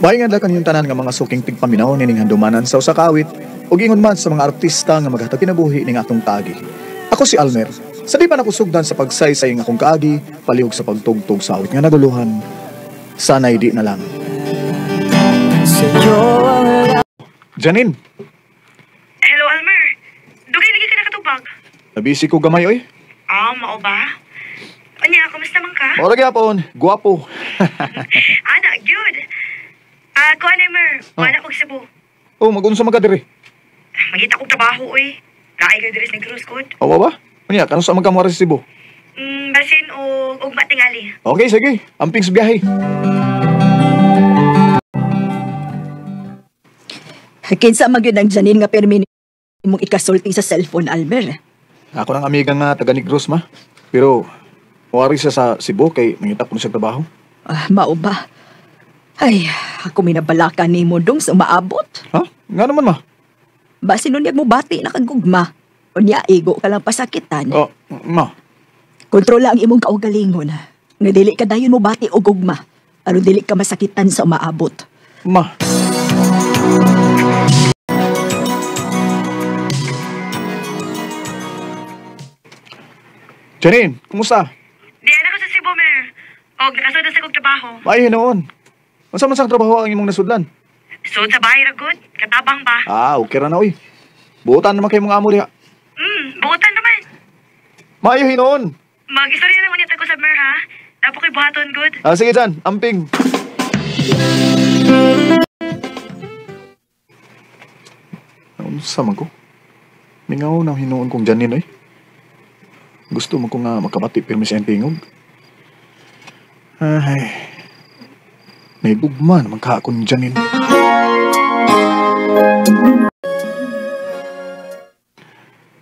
Maayong adlaw kaninyong tanan nga mga suking tigpaminaw nining handumanan sa usa ka awit ug ingon man sa mga artista nga maghatag kinabuhi ning atong kaagi. Ako si Almer. Sa di pa nakusugdan sa pagsaysay ng akong kaagi, palihog sa pagtugtog sa awit nga naguluhan. Sana'y di na lang. Janine. Hello, Almer. Dugay lagi ka nakatubag. Nabisi ko gamay oy. Ah, mao ba? Unya, kumusta man ka? Mao ra gyapon, guwapo. Ana, good. Kuan Almer, wala kog Cebu. Oh, magunsa man ka diri? Mangita kog trabaho oy. Naay ka diri sa Negros kod. Awa ba? Unya, kanus man ka moari sa Cebu? Basin og ugma tingali. Okay, sige. Amping sa biyahe. Kinsa man gyud ang Janine nga pirmi imong ikasulti sa cellphone, Almer? Ako nang amiga nga taga Negros, ma. Pero moari siya sa Cebu kay mangita ko siya trabaho. Ah, mao ba? Ay, ako minabalaka nimo dong sa umaabot. Ha? Nga naman, ma. Basin unyag mo bati na kagugma. Unya, igo ka lang pasakitan. Oh, ma. Kontrola ang imong kaugalingon. Nga dili ka dayon mo bati o gugma. Aron dili ka masakitan sa umaabot. Ma. Janine, kumusta? Di ana ko sa Cebu, Mer. Og nakasud sa kog trabaho. Maayo noon. Unsa man sang trabaho ang imong nasudlan? Sud sa bahay ra gud. Katabang ba? Ah, okay ra na oy. Buotan naman kay mga amo diha. Buotan naman. Maayo hinuon. Mag-istorya lang unya ta ko sa Mer ha. Dapat ko'y buhaton gud. Ah, sige Jan, amping. Unsa man ko? Mingaw na hinuon kong Janine oy. Gusto mo ko nga makabati pirmi sa tingog. Ay. May gugma naman ka akong Janine.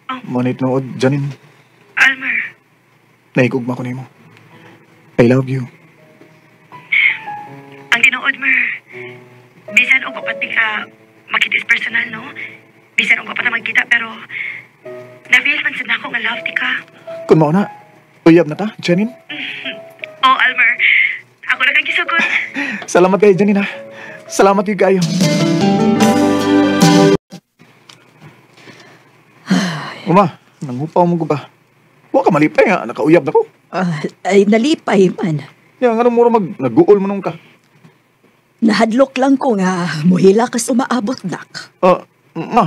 Oh. Manit nood, Janine. Almer. Naigugma ko nimo. I love you. Ang tinuod, Mer. Bisan og pati ka makita is personal, no? Bisan og pa ta magkita, pero na-feel man sad nako nga love ti ka. Kun mao na, uyab na ta, Janine. Oh, Almer. Ako na kang gisugot. Salamat kayo, Janine, ha. Salamat kayo kayo. Uma, nanghupaw mo ko ba? Huwag ka malipay nga, nakauyab na ko. Ay, nalipay man. Ya, nga mura nag-uol mo nung ka. Nahadlok lang ko nga, muhila kas umaabot, nak. Ma.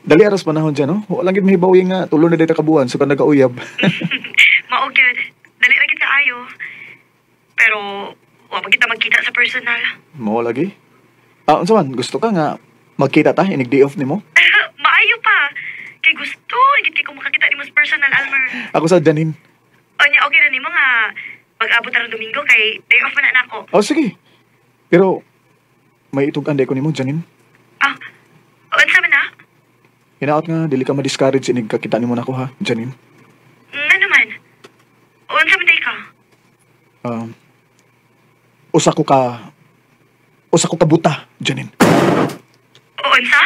Dali aras panahon dyan, no? Walang gid mahibaw nga tulo na dito kabuan so ka nagauyab. Mao gyud. Dali ra gid kaayo. Pero wa pa kita magkita sa personal. Mao lagi. Ah, unsa man gusto ka nga magkita ta inig day off nimo? Maayo pa. Kay gusto gid kay ko makakita nimo sa personal, Almer. Ako sa Janine. Onya okay ra nimo nga pag-abot tarong Domingo kay day off man na nako. Oh, sige. Pero may itug-an day ko nimo, Janine. Ah, unsa man na? Hinaot nga, dili ka ma-discourage inig kakita nimo nako ha, Janine. Nga naman. Unsa man day ka? Usa ko ka buta, Janine. Unsa?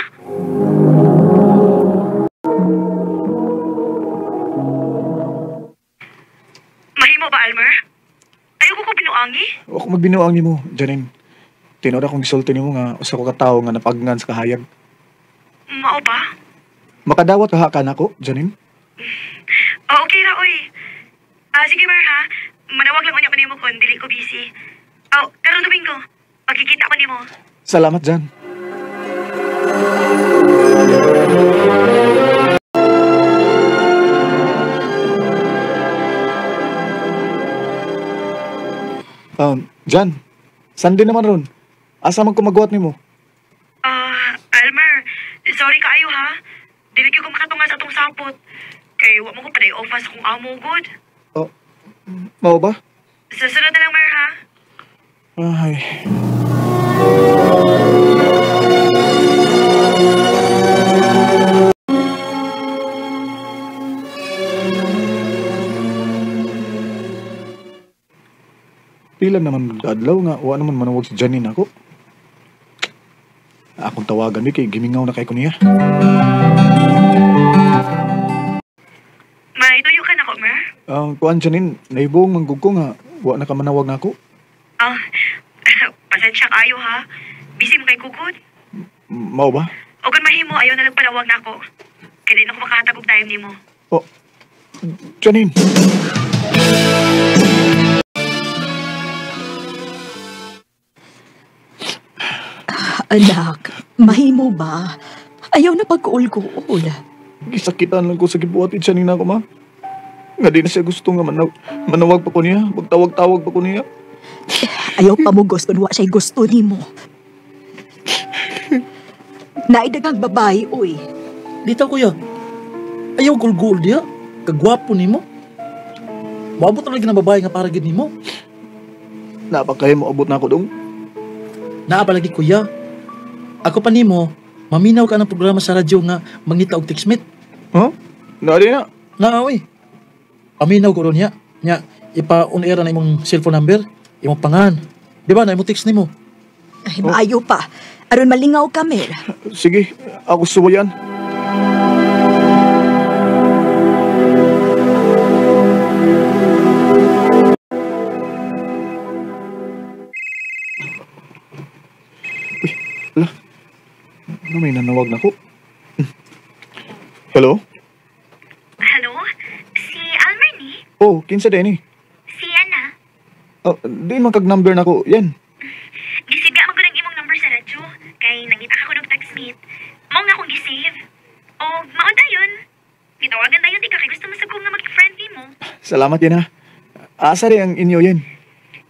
Mahimo ba, Almer? Ayaw ko binuangi? Wa ko magbinuang nimo, Janine. Tinuod akong gisulti nimo nga usa ko ka tawo nga napagnan sa kahayag. Mao ba? Makadawat ka nako, Janine? Oh, okay ra oy. Sige Mer ha. Manawag lang unya ko nimo kon dili ko busy. Oh, karong Domingo. Magkikita ko nimo. Salamat, Jan. Jan, Sunday naman ron. Asa man ko magwat nimo? Almer, sorry kaayo ha. Dili gyud ko makatunga sa atong sapot. Kay wa mo ko paday off sa kong amo gud. Oh, mao ba? Susunod na lang, Mer, ha? Ay. Pila naman adlaw nga wa naman manawag si Janine ako. Akong tawagan ni kay gimingaw na kay ko niya. Ang kuan Janine, naibong manggug ko nga wa na ka manawag nako. Ah, pasensya kayo ha. Busy mo kay kukod. Mao ba? O kung mahimo, ayaw na lang palawag nako. Kaya di na ko makahatag og time nimo. Oh, Janine. Anak, mahimo ba? Ayaw na pagkuul-kuul. Gisakitan lang ko sa gibuhat ni Janine ako, ma. Nga di na siya gusto nga manawag pa ko niya. Magtawag-tawag pa ko niya. Ayaw pamugos kung wa siya'y gusto nimo. Naidagang babae, uy. Dito, kuya. Ayaw gulgul diya. Kagwapo nimo. Maabot na lagi ng babae nga para gid nimo. Napakaya mo abot na ako dong. Naa pa lagi, kuya. Ako pa nimo, maminaw ka ng programa sa radyo nga mangita og textmate. Huh? Naa di na. Naa, uy. Paminaw ko ron niya. Nya, ipa-on-air na imong cellphone number, imong pangan. Di ba, na imong text nimo? Ay, maayo pa. Aron malingaw ka, Mer. Sige, ako suwayan. Uy, ala. Ano may nanawag na ko? Hello? Hello? Si Almer ni? Oh, kinsa din eh. Si Ana. Oh, di man kag number na ko. Yan. Gisibya man ko ng imong number sa radyo. Kay nangita ka ko ng textmate. Mao nga akong gisave. O, mao dayon. Gitawagan dayon di ka kay gusto mo sa kong nga mag-friend nimo. Salamat yan ha. Asa rin ang inyo yan?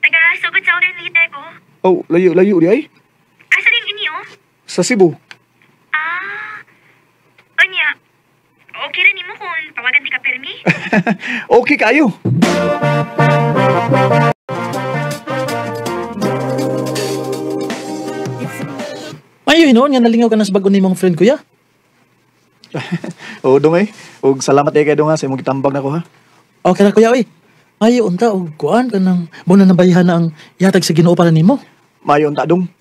Taga Sugod Southern Leyte ko. Oh, layo-layo di ay. Asa rin inyo? Sa Cebu. Ah. Unya. Okay rin nimo kung tawagan di ka permi? Okay kayo. Ayo noon nga nalingaw ka na sa bago nimong friend, kuya. Oo, dong eh. Og salamat eh kay dong ha sa imong gitambag nako ha. Okay na, kuya, oy. Ayo unta og kuan kanang mo na nabayhan na ang yatag sa Ginoo para nimo. Mayo unta dong.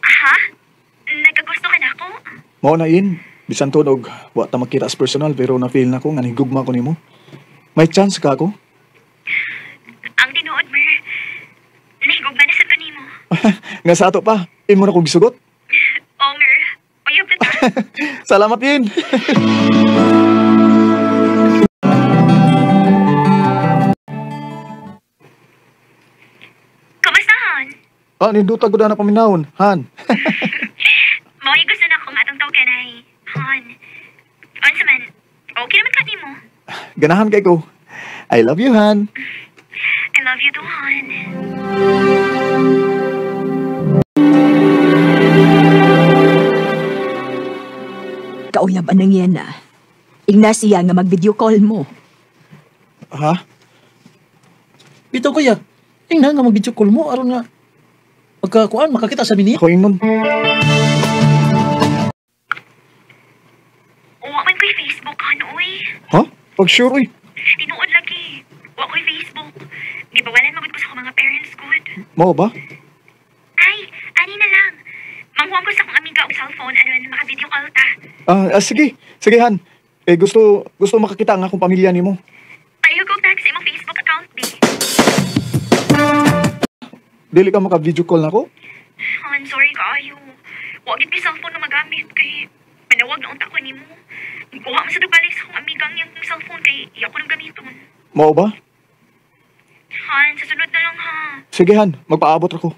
Aha? Nagkagusto ka na ako? Mao na in. Bisan tuod og wa ta makita as personal pero na-feel na ko nga nihigugma ko nimo. May chance ka ako? Ang tinuod, Mer. Nahigugma na sa to nimo. Nga sa ato pa, imo na kong gisugot. Oh, Mer. Uyab na ta. Salamat yun. Kumusta, Han? Ah, ninduta ko na paminawon, Han. Mao gusto na akong atong tawagan ay Han. Unsa man, okay naman ka nimo. Ganahan kay ko. I love you, Han. I love you too, Han. Kauyab anang yan na. Igna siya nga mag-video call mo. Ha? Bitaw, kuya. Ingna nga mag-video call mo aron nga pagka kuan makakita sa mini. Ako ingnon. Wa man ko'y Facebook, Han, uy. Ha? Pag sure, uy. Tinuod lagi. Wa ko'y Facebook. Gibawalan magud ko sa akong mga parents good. Mao ba? Ay, ani na lang. Manghuam ko sa akong amiga og cellphone aron maka-video call ta. Sige. Sige, Han. Eh, gusto makakita ang akong pamilya nimo. Palihog og tag sa imong Facebook account, bi. Dili ka maka-video call nako? Han, sorry kaayo. Wa gid mi cellphone na magamit kay manawag na unta ko nimo. Kuha man sa balik sa akong amiga ang iyang cellphone kay iya ko nang gamiton. Mao ba? Han, sa sunod na lang ha. Sige, Han. Magpaabot ako.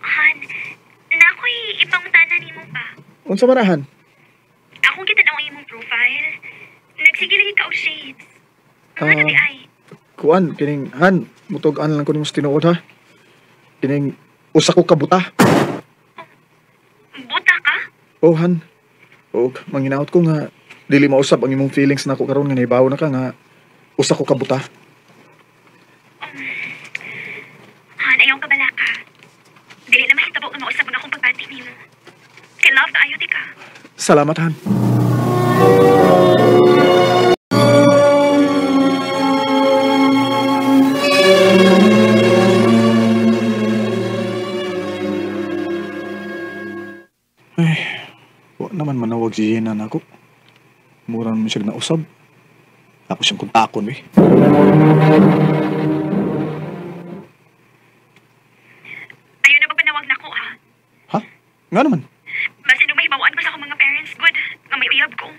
Han, na ako'y ipangutana nimo pa. Unsa man na, Han? Akong kita ang imong profile. Nagsige lagi ka og shades. Ano di ay? Kuan, kining Han, mutug-an lang ko nimo sa tinuod ha. Kining usa ko ka buta. Buta ka? Oh, Han. Og manginaot ko nga dili mausab ang imong feelings nako karon nga nahibaw na ka nga usa ko ka buta. Han, ayaw ka bala ka. Dili na mahitabo nga mausab ang akong pagbati nimo. Kay love kaayo di ka. Salamat, Han. Ay, wa naman manawag si Gina nako. Mura naman siya nausab. Ako siyang kontakon, eh. Ayaw na magpanawag nako, ha? Ha? Nga naman? Basin nung mahibawaan ko sa akong mga parents, good. Nga may uyab ko.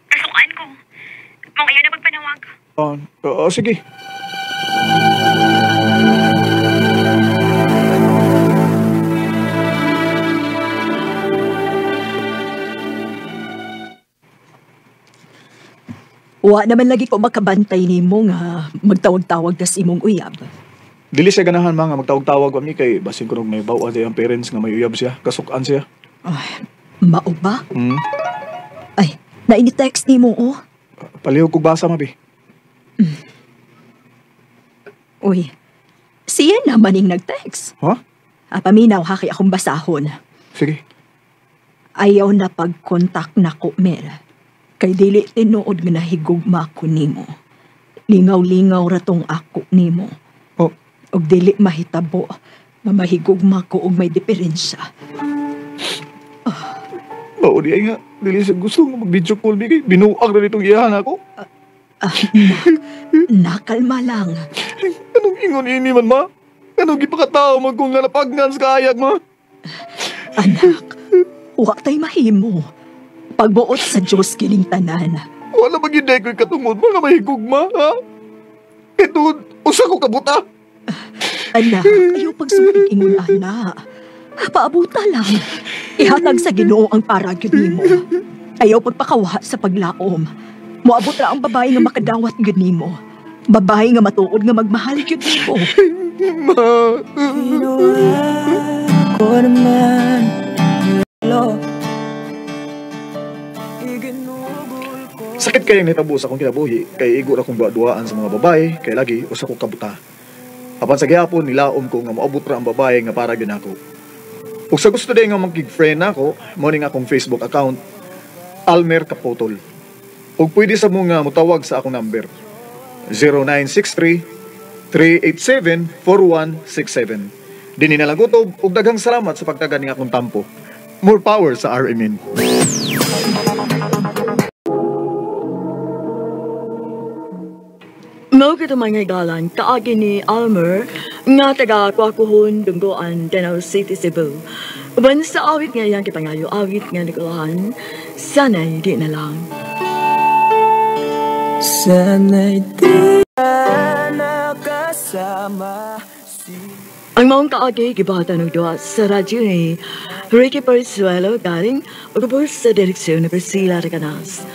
Kasukaan ko. Mong ayaw na magpanawag. Sige. Wa naman lagi ko makabantay nimo nga magtawag-tawag kas imong uyab. Dili siya ganahan mga magtawag-tawag kami kay basin ko nung may bawa ang parents nga may uyab siya, kasukaan siya. Ay, mao ba? Hmm. Ay, naini-text nimo oh. Palihog kog basa mabi. Uy, siya naman ing nag-text. Ha? Ah, paminaw ha kay akong basahon. Sige. Ayaw na pag-contact na ko, Mel. Kay dili tinuod nga nahigugma ko nimo. Lingaw-lingaw ra tong ako nimo. Oh. Og dili mahitabo nga mahigugma ko og may diferensya. Mao di ay nga, dili siya gusto nga mag-video call mi kay binuang ra nitong iyahan ako. Nakalma lang. Anong ingon ini man ma? Anong gipakatao man kung nga napagnan sa kaayag ma? Anak, wa tay mahimo. Pagbuot sa Diyos kining tanan. Wala ba gyud ko'y katungod mga mahigugma, ha? Kay tungod, usa ko kabuta. Anak, ayaw pagsultig ingon ana. Paabuta lang. Ihatag sa Ginoo ang para gyud nimo. Ayaw pagpakawa sa paglaom. Moabot ra ang babae nga makadawat gyud nimo. Babae nga matuod nga magmahal gyud nimo. Ma. Ko naman lo. Sakit kayang nitabo sa akong kinabuhi kay igo ra kong duwa-duwaan sa mga babae kay lagi usa ko kabuta. Apan sa gihapon nilaom ko nga moabot ra ang babae nga para gyud nako. Ug sa gusto day nga magkig-friend nako, mo ning akong Facebook account Almer Kapotol. Ug pwede sa mo nga motawag sa akong number 0963 387 4167. Dinhi na lang kutob ug daghang salamat sa pagtagan ning akong tampo. More power sa RMN. Mao kita mga galan kaagi ni Almer nga taga Kwakuhon, Dunggoan, Danao City, Cebu. Uban sa awit nga iyang kipangayo, awit nga nikulahan, sana'y di na lang. Sana'y di na nakasama. Ang maong kaagi gibata ng duwa sa radyo ni Ricky Persuelo galing ug sa direksyon ni Priscilla Recanas.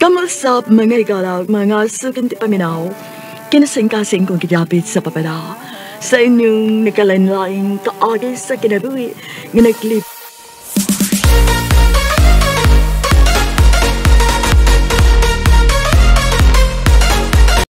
Kamusap mga igalaw, mga sukinti paminaw, kinasing-kasing kong gidapit sa papada. Sa inyong nagkalain-laing kaagi sa kinabuhi nga naglib